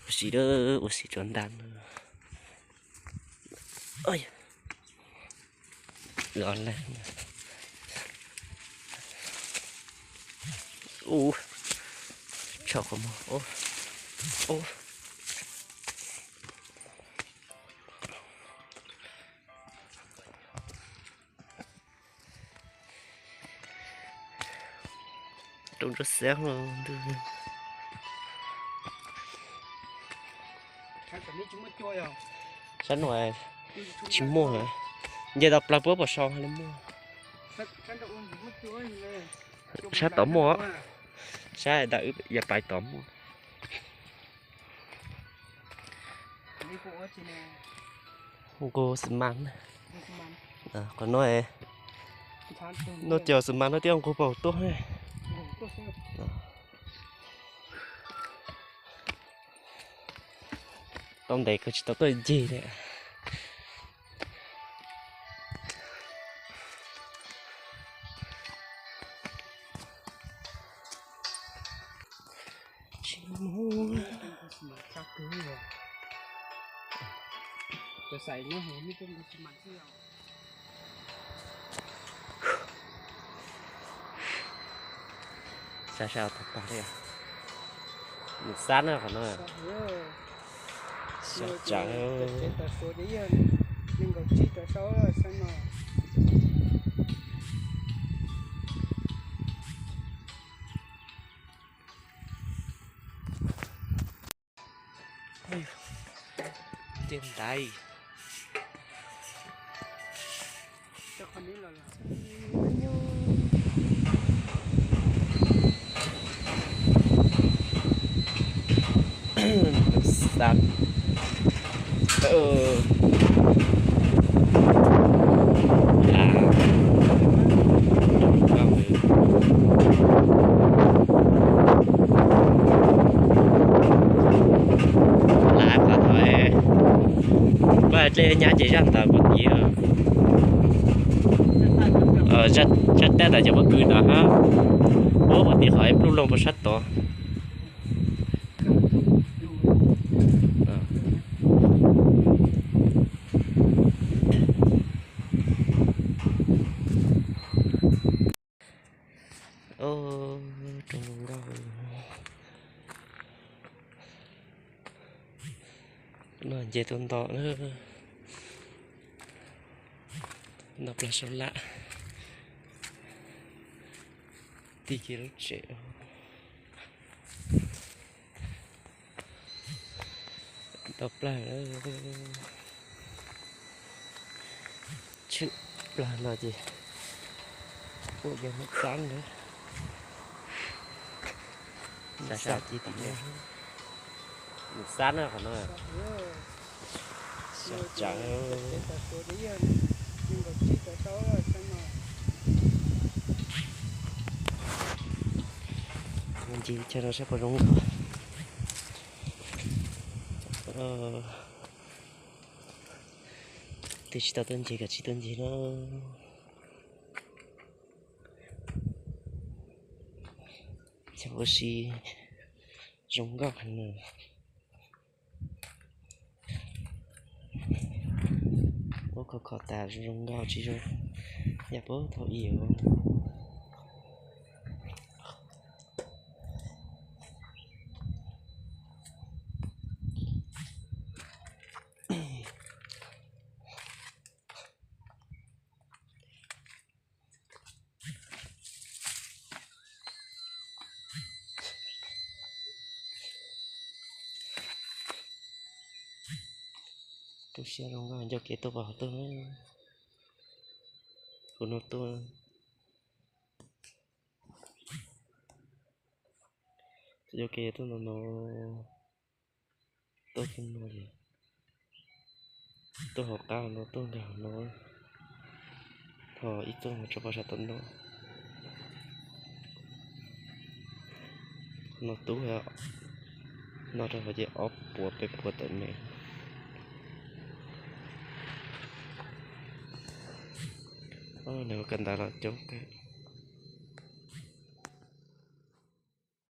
Ua si, ua si rau ntag. Ua, tshaj qhov muag. Rau nruab xiab ntuj. Sab no tsis muaj, nce tau plaws puab puas sau ha li muaj. Sab tod muaj, sab ntawm wb yav pais tod muaj. Nqus xi mas, qhov no, no cov xi mas no twb nqus paug tuaj. Tau ntev kawg tsis tau tuaj ncig li. Sab sab tag tag li. Nws xab na qhov no. Xyov tsawv. Tiaj ntaiv. Xab. Lam qhov tod, koj dlej nyab ces zaj ntawd puas tiv. Zaj tab ntawd cov pob kws ntawd hab. Ub, puas tiv qhov ib pluj loo puas sab tod. Rau nkauj no nce tuaj nto na. Nto plag sab laj. Tig kiag lub tsev. Tau plag, tshwm plag no ces kuj yog hnub xab na. Xab xab tim no, hnub xab na qhov no. Xyov tsawv. Ncig chaw no saib puas zoo nkauj. Twb tsis tau tuaj ncig, koj tsis tuaj ncig na. Ua si zoo nkauj heev na. Ua khov khov tas zoo nkauj tsis zoo, yam puag thaum ub. Tu siab zoo nkauj, nco kev tuaj pom hauv tuaj, kuv no tuaj. Nco kev tuaj no no, tuaj kiag no, tuaj hauv qab no, tuaj nkag hauv no, ho ib txoj no tso pov sab tom no. No tub, no rau hauv ces ob puas peb puas tawm mev. Nws ua kawm ntawv los coob kawg.